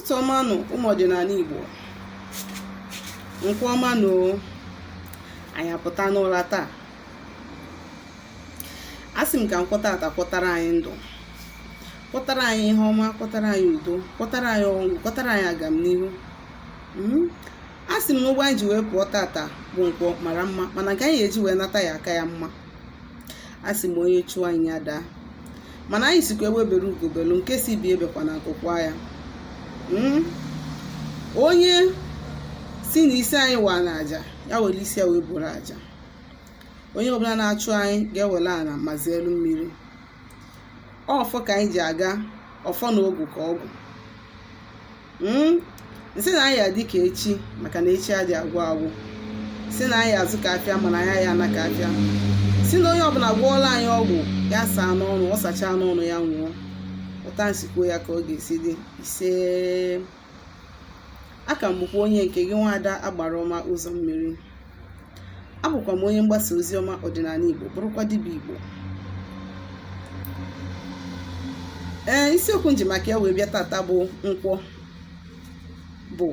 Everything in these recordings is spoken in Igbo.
Ụtụtụ ọma nụ, ụmụ ọdịnala Igbo. Nkwọ ọma nụ. Anyị apụta n'ụra taa. Asị m ka nkwọ tata kwọtara anyị ndụ, kwọtara anyị ihe ọma, kwọtara anyị udo, kwọtara anyị ọṅụ, kwọtara anyị agamnihu. Asị m na ụgbọ anyị ji wee pụọ tata bụ nkwọ mara mma, mana nke anyị eji wee nata ya aka ya mma. Asị m onye chụọ anyị ya daa, mana anyị sikwa egbe bere ugo belu, nke sị ibe ebekwana nku kwaa ya. Onye si na isi anyị wa na aja, ya were isi ya wee buru aja. Onye ọbụla na-achụ anyị ga-ewere ala ma zeelu mmiri. Ọfọ ka anyị ji aga, ọfọ na ogu ka ọgwụ. M sị na anyị adị ka echi, maka na echi adị agwụ agwụ. Sị na anyị azụ ka afịa, mana anyị ya ana ka afịa. Sị na onye ọbụla gwọọla anyị ọgwụ, ya saa n'ọnụ, ọ sachaa n'ọnụ ya nwụọ. Ụta nsikwuo ya ka ọ ga-esi dị. Ise. Aka m bụkwa onye nke gị, nwaada agbara ọma ụzọ mmiri. Abụkwa m onye mgbasa ozi ọma ọdịnala Igbo, bụrụkwa dibịa Igbo. Ee, isiokwu m ji maka ya wee bịa tata bụ nkwọ, bụ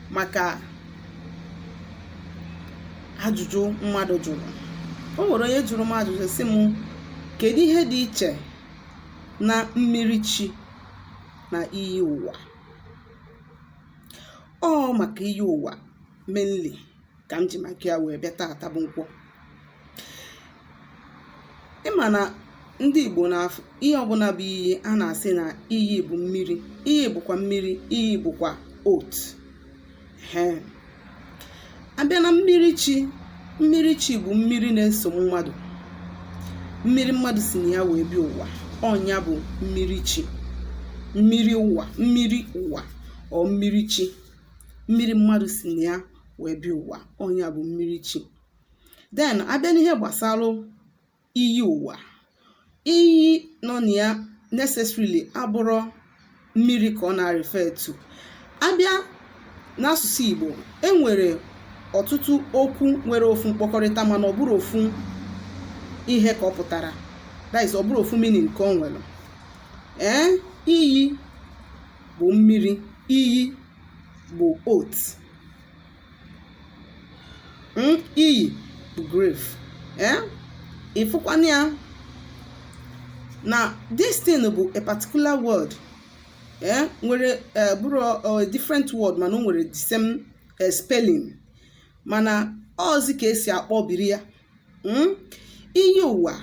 maka ajụjụ mmadụ jụrụ. O nwere onye jụrụ m ajụjụ, sị m, kedu ihe dị iche na mmiri chi na iyi ụwa? Ọ maka iyi ụwa mainly ka m ji maka ya wee bịa tata bụ nkwọ. Ịma na ndị Igbo na ihe ọbụla bụ iyi, a na-asị na iyi bụ mmiri, iyi bụkwa mmiri, iyi bụkwa oath. Ee, abịa na mmiri chi, mmiri chi bụ mmiri na-eso mmadụ, mmiri mmadụ si na ya wee bịa ụwa. Ọ nya bụ mmiri chi, mmiri ụwa, mmiri ụwa ọ mmiri chi, mmiri mmadụ si na ya wee bịa ụwa, ọ nya bụ mmiri chi. Then abịa n'ihe gbasara iyi ụwa, iyi nọ na ya necessarily abụrọ mmiri ka ọ na-refer to. Abịa n'asụsụ Igbo, enwere ọtụtụ okwu nwere ofu mkpọkọrịta, mana ọ bụrụ ofu ihe ka ọ pụtara, that is, ọ bụrụ ofu meaning ka ọ nwere. Ee, iyi bụ mmiri, iyi bụ oath, iyi bụ grave. Ee, ịfụkwana ya na this thing bụ a particular word, ee, nwere bụrụ a different word, mana o nwere the same spelling, mana ọzi ka esi akpọbiri ya. Iyi ụwa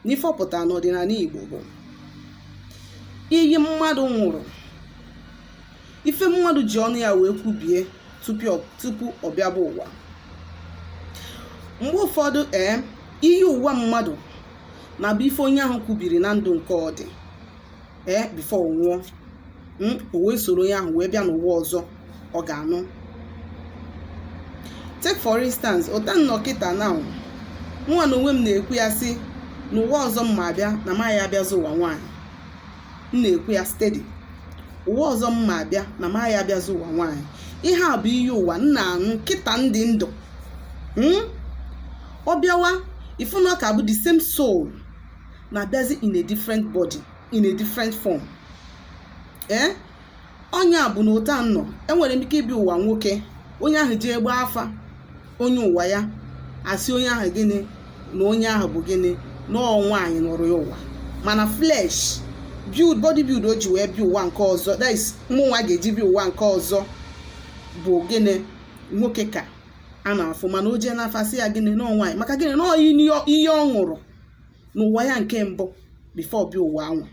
n'ife ọpụta n'ọdịnala Igbo bụ iyi mmadụ nwụrụ, ife mmadụ ji ọnụ ya wee kwubie tupu ọ bịaba ụwa. Mgbe ụfọdụ, ee, iyi ụwa mmadụ na-abụ ife onye ahụ kwubiri na ndụ nke ọ dị, ee, before ọ nwụọ, o wee soro onye ahụ wee bịa n'ụwa ọzọ ọ ga-anụ. Take for instance, ụta nnọ kịta now, nwa na onwe m na-ekwu ya sị n'ụwa ọzọ m ma abịa na ma ya abịazi ụwa nwaanyị. M na-ekwu ya steady, ụwa ọzọ m ma abịa na ma ya abịazi ụwa nwaanyị. Ihe a bụ iyi ụwa m na-aṅụ kịta ndị ndụ. Ọ bịawa, ifu na ọ ka bụ the same soul na-abịazi in a different body, in a different form. Ee, onye a bụ na ụta nnọ, enwere m ike ịbịa ụwa nwoke. Onye ahụ jee gbaa afa onye ụwa ya, asị onye ahụ gịnị? Na onye ahụ bụ gịnị? Na ọ nwaanyị nọrọ ya ụwa, mana flesh build, body build o ji wee bịa ụwa nke ọzọ, that is, mụnwa ga-eji bịa ụwa nke ọzọ, bụ gịnị? Nwoke ka a na-afụ, mana o jee n'afa, sị ya gịnị? Na nwaanyị. Maka gịnị? Na ihe ọ ṅụrụ n'ụwa ya nke mbụ before bịa ụwa anwa.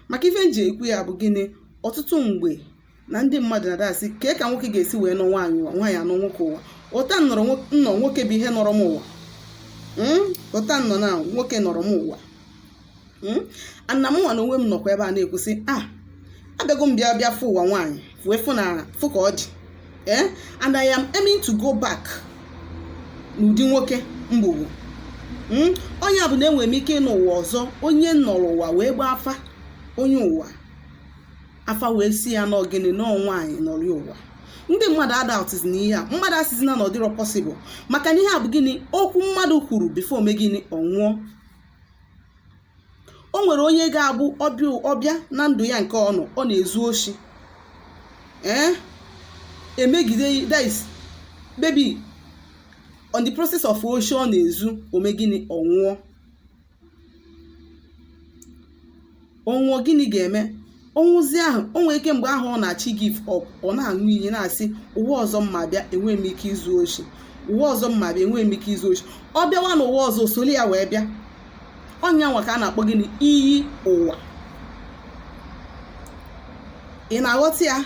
Maka ife nji ekwu ya bụ gịnị? Ọtụtụ mgbe na ndị mmadụ na-adasị, kee ka nwoke ga-esi wee nọ nwaanyị ụwa, nwaanyị anọ nwoke ụwa? Ụta nọrọ nnọ, nwoke bụ ihe nọrọ m ụwa. Ụta nnọ na nwoke nọrọ m ụwa ana m nwa na onwe m nọkwa ebe a na-ekwusị a abịago m bịa bịa fụ ụwa nwaanyị, wee fụ na fụ ka ọ dị. Ee, and I am aiming to go back n'ụdị nwoke mgbugbu. Onye a bụ na enwere m ike ịnọ ụwa ọzọ, onye nọrọ ụwa wee gbaa afa onye ụwa, afa wee si ya n'ogene nọọ nwaanyị nọrọ ya ụwa. Ndị mmadụ adults na ihe a mmadụ asịzi na ọdịrọ possible, maka na ihe a bụ gịnị? Okwu mmadụ kwuru before mee gịnị? Ọ nwụọ. O nwere onye ga-abụ ọbịa ọbịa na ndụ ya nke ọnụ, ọ na-ezu oshi, ee, emegide, that is, maybe on the process of oshi ọ na-ezu, ome gịnị? Ọnwụọ. Ọnwụọ, gịnị ga-eme? Ọnwụzi ahụ, o nwere ike mgbe ahụ ọ na-achị give up, ọ na-aṅụ iyi, na-asị, "Ụwa ọzọ mma bịa, enweghị m ike izu oshi. Ụwa ọzọ mma bịa, enweghị m ike izu oshi." Ọ bịawa n'ụwa ọzọ, soli ya wee bịa. Ọnya nwa ka a na-akpọ gịnị? Iyi ụwa. Ị na-aghọta ya?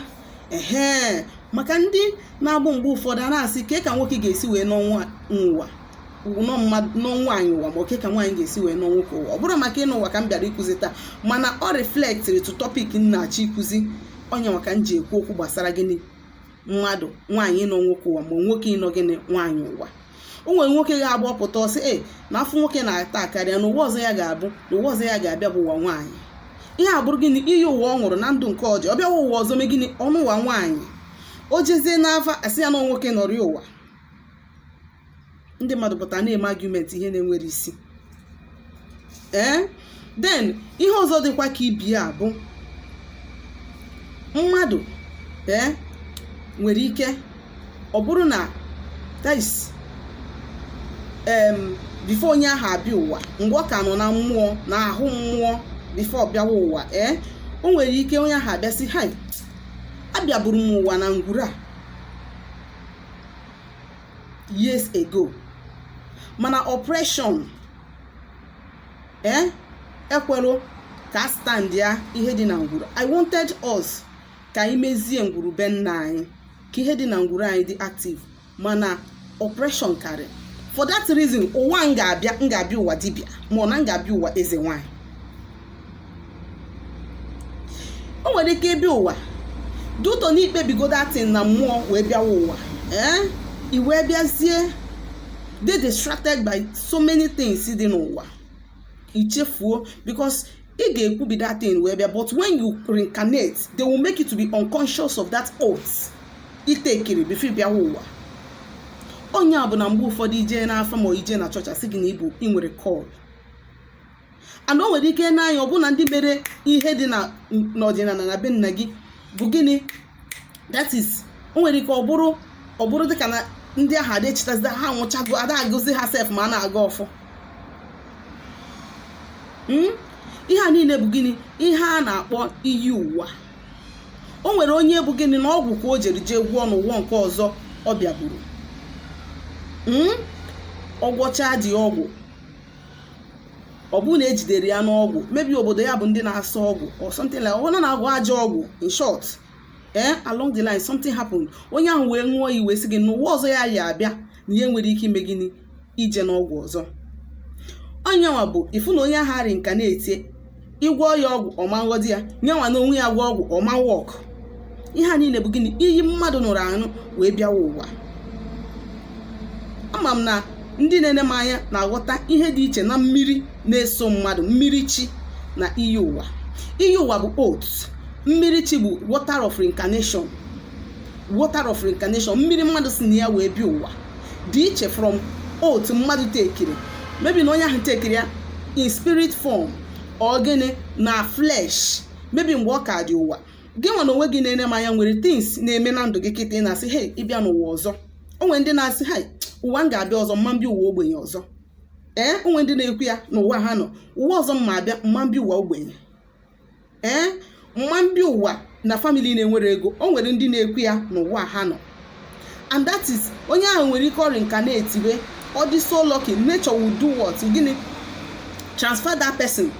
Ehe, maka ndị na-agbụ mgbe ụfọdụ a na-asị ke ka nwoke ga-esi wee n'ọnwa ụwa nọ nwaanyị ụwa, ma oke ka nwaanyị ga-esi wee nọ nwoke ụwa. Ọ bụrụ maka ịnụ ụwa ka m bịara ịkụzi taa, mana ọ reflectịrị to topic m na-achọ ịkụzi. Onye nwa ka m ji ekwu okwu gbasara gịnị? Mmadụ nwaanyị ịnọ nwoke ụwa, ma nwoke ịnọ gịnị? Nwaanyị ụwa. O nwere nwoke ga-agba ọpụta, ọsị e na afọ nwoke na-ata akarịa na ụwa ọzọ ya ga-abụ, na ụwa ọzọ ya ga-abịa bụ ụwa nwaanyị. Ihe a bụrụ gịnị? Iyi ụwa ọ nwụrụ na ndụ nke ọjọọ. Ọ bịawa ụwa ọzọ, mee gịnị? Ọnụ ụwa nwaanyị. O jezie n'afa, asị ya na nwoke nọrọ ụwa. Ndị mmadụ pụtara na-eme argument ihe na-enwere isi. Ee, then ihe ọzọ dịkwa ka ibi a bụ mmadụ, ee, nwere ike ọ bụrụ na, that is, before onye ahụ abịa ụwa, mgbe ọ ka nọ na mmụọ, na ahụ mmụọ, before bịawa ụwa, ee, o nwere ike onye ahụ abịa sị, "Hai, abịaburu m ụwa na ngwuru a years ago, mana oppression, ee, ekwelu ka stand ya ihe dị na ngwuru. I wanted us ka anyị mezie ngwuru be nna anyị, ka ihe dị na ngwuru anyị dị active, mana oppression karị. For that reason, ụwa m ga-abịa, m ga-abịa ụwa dibịa, ma ọ na m ga-abịa ụwa eze nwanyị." O nwere ike ịbịa ụwa duto na ikpebigo datin na mmụọ wee bịawa ụwa, ee, i wee bịazie dey distracted by so many things dị n'ụwa, ichefuo, because ị ga-ekwubi that thing wee bịa. But when you reincarnate, they will make you to be unconscious of that oath itekiri before bịawa ụwa. Onye a bụ na mgbe ụfọdụ ije n'afọ ma ije na chọọchị, asị gị na ịbụ ị nwere call, and o nwere ike n'anya ọbụna ndị mere ihe dị n'ọdịnala na be nna gị bụ gịnị? That is, o nwere ike ọ bụrụ dịka na ndị ahụ ada echetazida ha nwụchago, ada agụzi ha sef ma a na-aga ọfọ. Ihe a niile bụ gịnị? Ihe a na-akpọ iyi ụwa. O nwere onye bụ gịnị? Na ọgwụ ka o jere jee gwụọ n'ụwa nke ọzọ ọ bịagburu. Ọgwọcha dị ọgwụ, ọ bụrụ na ejidere ya n'ọgwụ, mebi obodo ya bụ ndị na-asa ọgwụ or something like ọ na-agwọ ajọ ọgwụ. In short, ee, along the line something happened, onye ahụ wee ṅụọ iyi, wee sị gị n'ụwa ọzọ ya ya abịa na ihe nwere ike ime gịnị? Ije n'ọgwụ ọzọ. Onye nwa bụ ifu na onye ahụ arị nka na-etie ịgwọ ya ọgwụ, ọma nghọdi ya nyenwa na onwe ya gwọ ọgwụ, ọma wọk. Ihe a niile bụ gịnị? Iyi mmadụ nụrụ anụ wee bịawa ụwa. Ama m na ndị na-ene m anya na-aghọta ihe dị iche na mmiri na-eso mmadụ, mmiri chi, na iyi ụwa. Iyi ụwa bụ oath, mmiri chi bụ water of reincarnation. Water of reincarnation, mmiri mmadụ si na ya wee bịa ụwa, dị iche from oath mmadụ tekiri, maybe na onye ahụ tekiri ya in spirit form ọ gịnị na flesh, maybe mgbe ọ ka dị ụwa. Gị nwa na onwe gị na-ene m anya nwere things na-eme na ndụ gị kịta ị na-asị, "Hey, ịbịa n'ụwa ọzọ." O nwere ndị na-asị, "Hey, ụwa m ga-abịa ọzọ, mma mbịa ụwa ogbenye ọzọ." Ee, o nwere ndị na-ekwu ya n'ụwa ha nọ, "Ụwa ọzọ mma abịa, mma mbịa ụwa ogbenye, ee, mma mbịa ụwa na family na-enwere ego." O nwere ndị na-ekwu ya n'ụwa ha nọ, and that is, onye ahụ nwere ike ọrịa nka na-etiwe. Ọ dị so lucky, nature will do what? Gịnị? Transfer that person.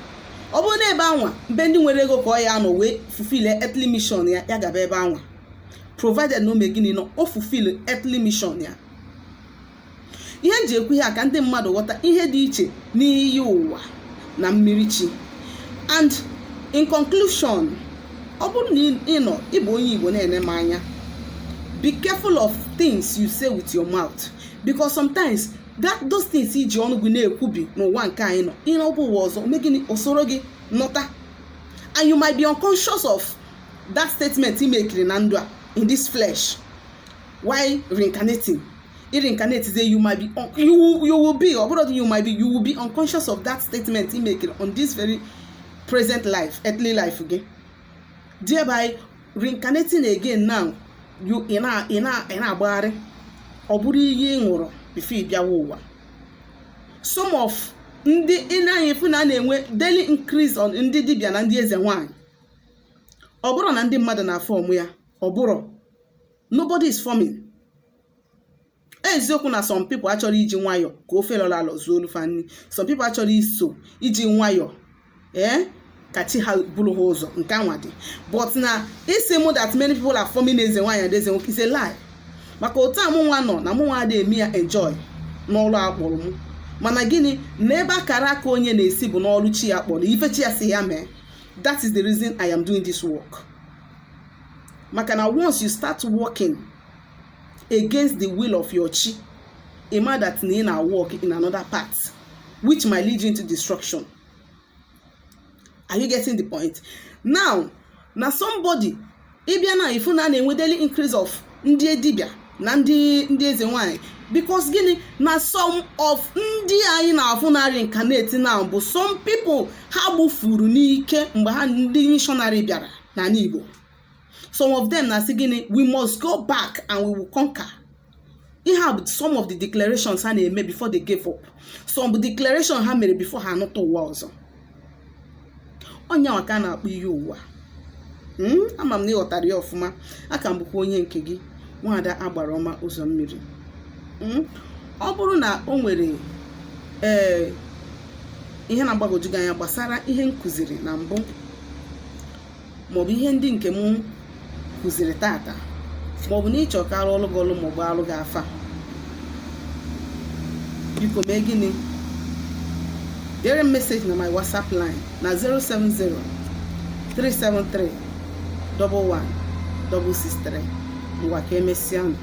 Ọ bụrụ na ebe anwa mbe ndị nwere ego ka ọ ya anọ wee fulfill earthly mission ya, ya gaba ebe anwa, provided na o mee gịnị? Nọ o fulfill earthly mission ya. Ihe m ji ekwu ihe a ka ndị mmadụ ghọta ihe dị iche n'iyi ụwa na mmiri chi. And in conclusion, ọ bụrụ na ị nọ, ịbụ onye Igbo na-ene m anya, be careful of things you say with your mouth, because sometimes that those things iji ọnụ gị na-ekwubi n'ụwa nke anyị nọ, ịnọbụ ụwa ọzọ, ome gịnị? Osoro gị nọta, and you might be unconscious of that statement ị mekiri na ndụ a in this flesh while reincarnating. I reincarnate say you might be you will be, ọ bụrụ you might be, you will be unconscious of that statement ị mekiri on this very Present life, earthly life gị, thereby reincarnating again. Now you ị na-agbagharị, ọ bụrụ ihe ị ṅụrụ before ị bịawa ụwa. Some of ndị ị na-anya efu na a na-enwe daily increase on ndị dibịa na ndị eze nwanyị. Ọ bụrụ na ndị mmadụ na-aform ya, ọ bụrụ nobody is forming. Eziokwu na some people achọrọ iji nwayọ ka ofe lọrọ alọ zuo olu fa nni. Some people achọrọ iso iji nwayọ, ee, ka chi ha bụrụ ha ụzọ nke anwa dị. But na isi mụ that many people are forming eze nwaanyị and eze nwoke is a lie, maka otu a mụnwa nọ na mụnwa adịghị eme ya enjoy n'ọrụ akpọrọ mụ. Mana gịnị na ebe akara aka onye na-esi bụ n'ọrụ chi ya kpọrọ, ife chi ya si ya mee. That is the reason I am doing this work, maka na once you start working against the will of your chi, ima that na ị na work in another path which might lead you into destruction. Are you getting the point now? Na somebody ịbịa na ifu na a na-enwe daily increase of ndị dibịa na ndị eze nwanyị, because gịnị? Na some of ndị anyị na-afụ na reincarnate now bụ some people ha gbufuru n'ike mgbe ha ndị missionary bịara n'ala Igbo. Some of them na-asị gịnị? "We must go back and we will conquer." Ihe a bụ some of the declarations ha na-eme before they gave up, some bụ declaration ha mere before ha anụta ụwa ọzọ. Onye ka a na-akpọ ihe ụwa. Ama m na ịghọtara ya ọfụma. Aka m bụkwa onye nke gị, Nwaada Agbara Ọma Ụzọ Mmiri. Ọ bụrụ na o nwere ihe na-agbagwoju gị anya gbasara ihe m kụziri na mbụ, maọbụ ihe ndị nke m kụziri tata, maọbụ na ịchọ ka arụ ọlụ gị ọlụ, maọbụ alụ gị afa, biko mee gịnị? Dere m message na my WhatsApp line na 070 373 11 663. Ngwa, ka emesịa nụ.